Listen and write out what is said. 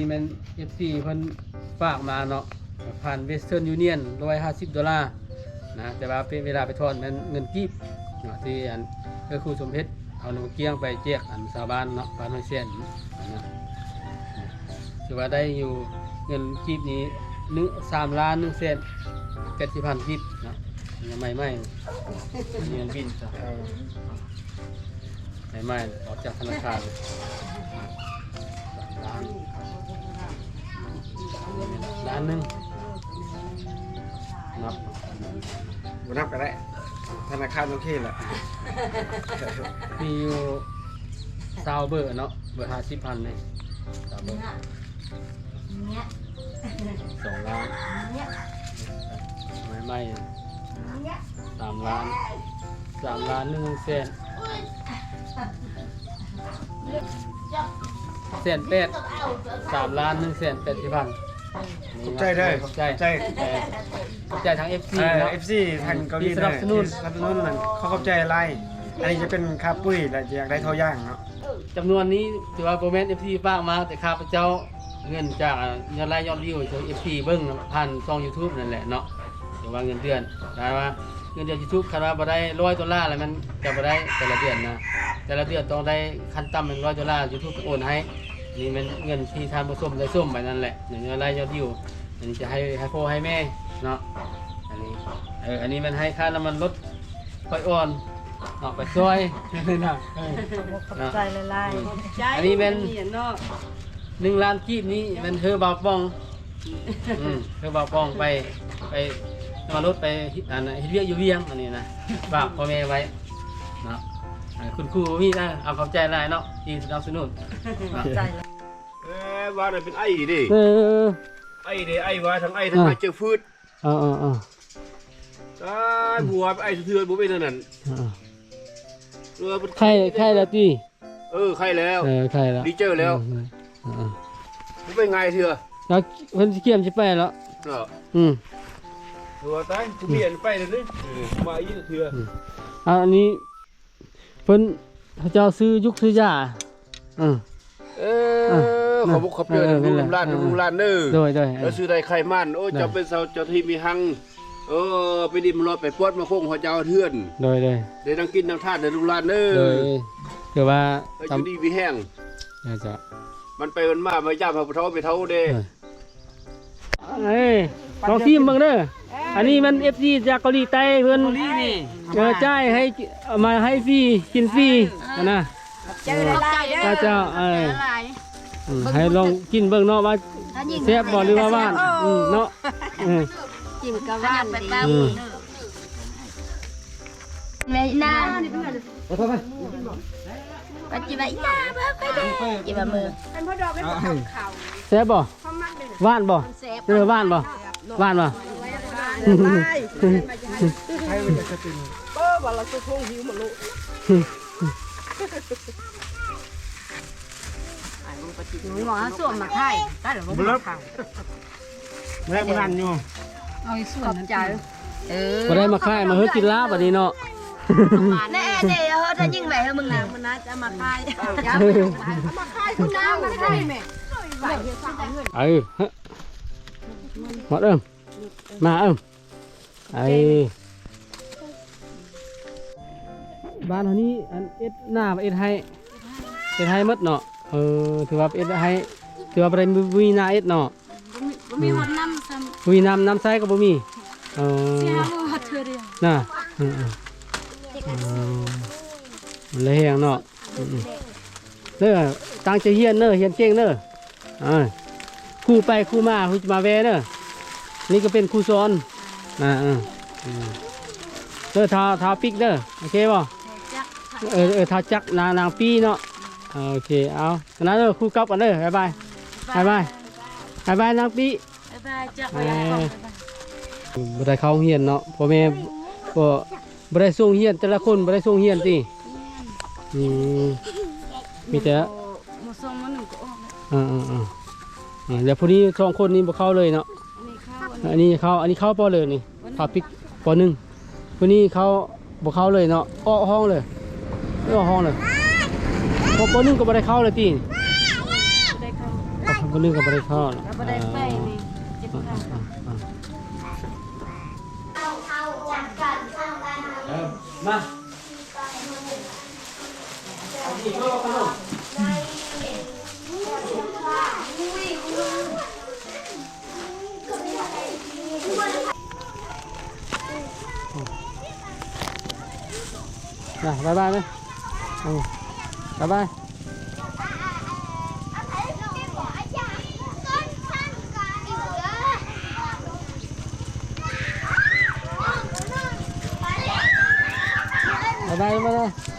ນີ້ແມ່ນ ເອັຟຊີ ເພິ່ນຝາກມາເນາະ ຜ່ານ Western Union ຮ້ອຍຫ້າສິບໂດລານະ ແຕ່ວ່າເວລາໄປຖອນແມ່ນເງິນກີບເນາະ ທີ່ອັນເອື້ອຍຄູສົມເພັດ ເອົານຳກຽງໄປແຈກອັນຊາວບ້ານເນາະ ບ້ານຫ້ວຍແສນນະ ຖືວ່າໄດ້ຢູ່ເງິນກີບນີ້ໜຶ່ງ ສາມລ້ານໜຶ່ງແສນແປດສິບພັນກີບເນາະ ຍັງໃໝ່ໆ ເງິນບິນ ເອີ ໃໝ່ໆ ອອກຈາກທະນາຄານ ລ້ານ ລ້ານໜຶ່ງ ນັບ ບໍ່ນັບກໍໄດ້ ທະນາຄານໂອເຄແລ້ວ ມີຢູ່ຊາວເບີເນາະ ເບີຫ້າສິບພັນນີ້ ຊາວເບີ ສອງລ້ານ ໃໝ່ໆ ສາມລ້ານ ສາມລ້ານໜຶ່ງແສນ ແສນແປດ ສາມລ້ານໜຶ່ງແສນແປດສິບພັນ ຂອບໃຈເດີ ຂອບໃຈ ຂອບໃຈ ເອີ ຂອບໃຈທາງ ເອັຟຊີ ເອີ ເນາະ ເອັຟຊີ ທາງເກົາຫຼີ ທີ່ສະໜັບສະໜູນ ສະໜັບສະໜູນນັ້ນ ຂໍຂອບໃຈຫຼາຍ ອັນນີ້ຈະເປັນຄ່າປຸ໋ຍ ແລະ ຈະຢາກໄດ້ທໍ່ຢາງເນາະ ຈຳນວນນີ້ຖືວ່າບໍ່ແມ່ນ ເອັຟຊີ ຝາກມາ ແຕ່ຂ້າພະເຈົ້າ ເງິນຈາກຍອດໄລຍອດວິວທີ່ ເອັຟຊີ ເບິ່ງຜ່ານຊ່ອງ YouTube ນັ້ນແຫຼະເນາະ ຖືວ່າເງິນເດືອນ ຖ້າວ່າເງິນເດືອນ YouTube ຄັນວ່າບໍ່ໄດ້ຮ້ອຍໂດລາ ແລ້ວມັນຈະບໍ່ໄດ້ແຕ່ລະເດືອນນະ ແຕ່ລະເດືອນຕ້ອງໄດ້ຂັ້ນຕ່ຳແມ່ນຮ້ອຍໂດລາ YouTube ຈະໂອນໃຫ້ ນີ້ແມ່ນເງິນທີ່ທ່ານຜູ້ຊົມໄດ້ຊົມໄປນັ້ນແຫຼະ ເງິນຍອດໄລຍອດວິວ ອັນນີ້ຈະໃຫ້ ໃຫ້ພໍ່ໃຫ້ແມ່ເນາະ ອັນນີ້ ເອີ ອັນນີ້ແມ່ນໃຫ້ຄ່ານ້ຳມັນລົດຂ້ອຍອ່ອນເນາະ ໄປຊ່ອຍນະ ເອີ ຂອບໃຈຫຼາຍໆ ເນາະ ອັນນີ້ແມ່ນ ເນາະ ໜຶ່ງລ້ານກີບນີ້ແມ່ນເຮີບ່າວປ່ອງ ອືມ ເຮີບ່າວປ່ອງໄປ ໄປນຳລົດໄປ ອັນ ເຮັດວຽກຢູ່ວຽງ ອັນນີ້ນະ ຝາກພໍ່ແມ່ໄວ້ເນາະ ເອີ ຄຸນຄູບໍ່ມີນະ ເອົາ ຂອບໃຈຫຼາຍເນາະ ທີ່ສະໜັບສະໜູນເນາະ ຂອບໃຈຫຼາຍ ເອີ ວ່ານັ້ນເປັນໄອເດ້ ເອີ ໄອເດ້ ໄອວ່າທັງໄອທັງ ອ່າ ໄອເຈີຟືດ ເອີໆໆ ຕາຍ ບໍ່ວ່າໄປໄອສະເທືອນບໍ່ເປັນອັນນັ້ນ ເອີ ເອີ ໄຂ້ ໄຂ້ແລ້ວຕິ ເອີ ໄຂ້ແລ້ວ ເອີ ໄຂ້ແລ້ວ ດີເຈີແລ້ວ ເອີໆ ບໍ່ໄປງ່າຍເທື່ອ ແລ້ວເພິ່ນຊິກຽມຊິໄປແລ້ວ ເນາະ ອືມ ຕົວຕາຍ ຜູ້ມີອັນໄປແລ້ວນີ້ ເອີ ມາອີກເທື່ອ ອືມ ອັນນີ້ ເພິ່ນ ເຂົາເຈົ້າຊື້ຍຸກຊື້ຢາ ເອີ ເອີ ເອີ ຂອບອົກຂອບໃຈ ເອີ ເອີ ລູກຫຼານ ເອີ ລູກຫຼານເດີ ໂດຍໆ ເອີ ເອີ ຊື້ໄດ້ໄຂ່ມັນ ໂອ້ ເຈົ້າເປັນເສົາເຈົ້າທີ່ມີຮັ່ງ ເອີ ໄປດິນມາລອດໄປປອດມາຄົງເຂົາເຈົ້າເຮືອນ ໂດຍໆ ໄດ້ນັ່ງກິນນັ່ງທານໃນລູກຫຼານເດີ ໂດຍ ຖືວ່າ ເອີ ຢູ່ດີມີແຮງ ເຈົ້າ ມັນໄປມັນມາ ມາຢາມເຮົາຜູ້ເຖົ້າແມ່ເຖົ້າເດ້ ເອີ ເອີຍ ລອງຊີມເບິ່ງເດີ ອັນນີ້ມັນ ເອັຟຊີ ຈາກເກົາຫຼີໃຕ້ເພິ່ນ ເກົາຫຼີນີ້ ເອີ ຈ່າຍໃຫ້ ເອົາມາໃຫ້ຟຣີ ກິນຟຣີຫັ້ນນະ ຂອບໃຈຫຼາຍໆເດີ ເຈົ້າ ເອີ ໃຫ້ລອງກິນເບິ່ງເນາະວ່າແຊບບໍ່ ຫຼືວ່າຫວານ ເນາະ ເອີ ກິນກໍຫວານດີ ອືມ ແມ່ນາ ໄປໆ ປະຈິບາອີນາບໍ່ຄ່ອຍໄດ້ ຈິບາມື ແຊບບໍ່? ຫວານບໍ່? ເອີ ຫວານບໍ່? ຫວານບໍ່? ເອີ ວ່າລະໂຕໂທງຫິວມາໂລ ໜໍ່ສົ້ມມາຂາຍ ຕາຍແລ້ວບໍ່ມາຂາຍ ແລະມັນຫັ້ນຢູ່ ເອົາໃຫ້ສວນ ຂອບໃຈ ເອີ ບໍ່ໄດ້ມາຂາຍ ມາເຮີກິນລາບບັດນີ້ເນາະ ແນ່ເດ້ ເຮີຖ້າຍິງໄວ້ເຮີມຶງນາ ມັນໜ້າຈະມາຂາຍ ເອົາມາຂາຍ ເອົາມາຂາຍແມ່ ເອີ ມາເອີ ມາເອີ ເອີ ບ້ານເຮົານີ້ ອັນ ເຮັດນາ ເຮັດໄຮ່ ເຮັດໄຮ່ໝົດເນາະ ເອີ ຖືວ່າເຮັດໄຮ່ ຖືວ່າບໍ່ໄດ້ ບໍ່ມີນາເຮັດເນາະ ບໍ່ມີ ບໍ່ມີຮອດນ້ຳຊ້ຳ ບໍ່ມີນ້ຳ ນ້ຳໃຊ້ກໍບໍ່ມີ ເອີ ຊິຫາບໍ່ຮອດເທື່ອດຽວນະ ເອີ ເອີ ເອີ ມັນລະແຮງເນາະ ອືມ ເດີ ຕັ້ງໃຈຮຽນເດີ ຮຽນເກັ່ງເດີ ອ່າ ຄູໄປຄູມາ ຄູຈະມາແວ່ເດີ ນີ້ກໍເປັນຄູສອນ ອ່າ ເອີ ເດີ ທ້າວ ທ້າວປິກເດີ ໂອເຄບໍ່? ເອີ ເອີ ທ້າວຈັກ ນາງ ນາງປີ້ເນາະ ໂອເຄ ເອົາ ນັ້ນເດີ ຄູກັບກັນເດີ ບາຍບາຍ ບາຍບາຍ ບາຍບາຍ ນາງປີ້ ບາຍບາຍ ຈັກ ເອີ ບາຍບາຍ ບໍ່ໄດ້ເຂົ້າໂຮງຮຽນເນາະ ພໍ່ແມ່ ບໍ່ ບໍ່ໄດ້ສົ່ງຮຽນ ແຕ່ລະຄົນບໍ່ໄດ້ສົ່ງຮຽນຕິ? ອືມ ມີແຕ່ ມ.ສອງ ມ.ໜຶ່ງ ກໍອອກແລ້ວ ເອີໆໆ ແລ້ວຜູ້ນີ້ສອງຄົນນີ້ບໍ່ເຂົ້າເລີຍເນາະ? ອັນນີ້ເຂົ້າ ອັນນີ້ເຂົ້າ ອັນນີ້ເຂົ້າ ປ.ເລີຍນີ້ ເຂົ້າປິກ ປ.ໜຶ່ງ ຜູ້ນີ້ເຂົ້າ ບໍ່ເຂົ້າເລີຍເນາະ ອອກຫ້ອງເລີຍ ອອກຫ້ອງເລີຍ ປ.ໜຶ່ງ ກໍບໍ່ໄດ້ເຂົ້າເລີຍຕິ? ບໍ່ໄດ້ເຂົ້າ ມື້ໜຶ່ງກໍບໍ່ໄດ້ພໍເນາະ ກໍບໍ່ໄດ້ໄປນີ້ ເຈັບຂາ. ເອີ ມາ ນະ ບາຍບາຍນະ ອືມ ບາຍບາຍ ບາຍບາຍ ມາເດີ.